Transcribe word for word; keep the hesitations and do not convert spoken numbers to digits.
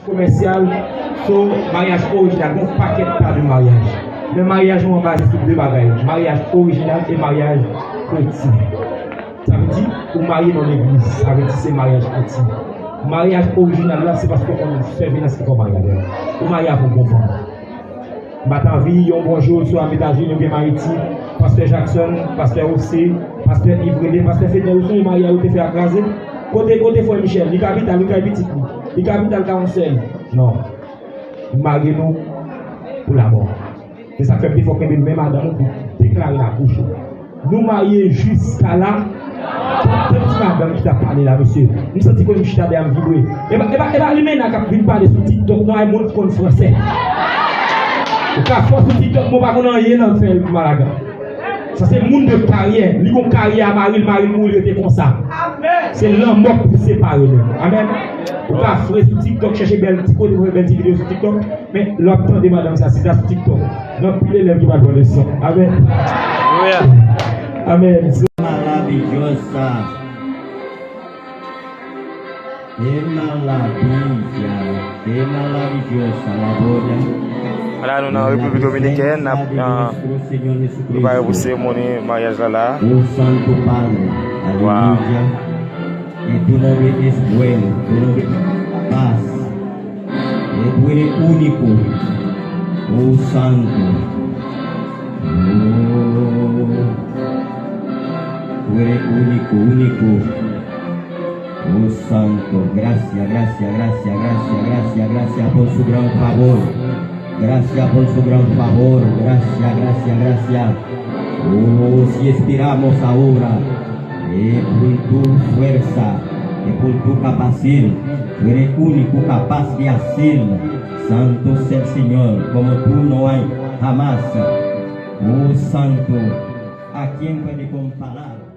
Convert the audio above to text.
Komèsyal, so, maryaj orijinal, gon pakèt ta de maryaj. Men maryaj nou an baze sou de bagay, maryaj orijinal e maryaj kretyen. Sa vle di, ou marye nan legliz, sa vle di se maryaj kretyen. Maryaj orijinal la, se paske w konn sè Venans ki fè w marye avè l. Ou marye avè yon bon fanm. M pa t anvi yon bonjou sou Etazini oubyen Ayiti, pastè Jackson, pastè Jose, pastè Yves René, pastè Fednel, ou sonje maryaj yo te fè a kraze? Kote, kote frè Michel? Li kapital, li kay pitit li. Li kapital ka yon sèl. Non. Nou marye nou pou lamò. Se sa k fè m te fè w kenbe men madanm ou pou deklare nan bouch ou. Nou marye jiska la. Tout, tout ti madanm ki t ap pale la, mesye. M santi kò m chita dèyè m vibre. E pa, e pa, e pa limena k ap vin pale sou TikTok, non, e moun ki konn fransè. Ou ka fò sou TikTok, men w pa konn anyen nan fè l pou malagan. Sa se moun de karyè. Li gon karyè a mari l, mari l mouri, l rete konsa. Se lanmò k pou separe nou. Amèn. Ou ka fre sou TikTok, chèche bèl ti kote pou fè bèl ti videyo sou TikTok. Men, lè w ap tande madanm sa, si ta sou TikTok, gen anpil elèv ki pral pran leson. Amèn. Alelouya. Amèn. Maravilhosa. Qué maravillosa, qué maravillosa la boda. Ala nou nan Repiblik Dominikèn, n ap nan prepare pou seremoni maryaj la la. Oh Santo Padre, aleluya. Que tu nombre es bueno, tu nombre es capaz. Que tú eres único, oh Santo. Oh, tú eres único, único. Oh Santo, gracias, gracias, gracias por su gran favor. Gracias por su gran favor. Gracias, gracias, gracias. Oh, si esperamos ahora, eh, por tu fuerza, eh, por tu capacidad, tú eres único, capaz de hacer. Santo es el Señor, como tú no hay jamás. Oh Santo, ¿a quién puede comparar?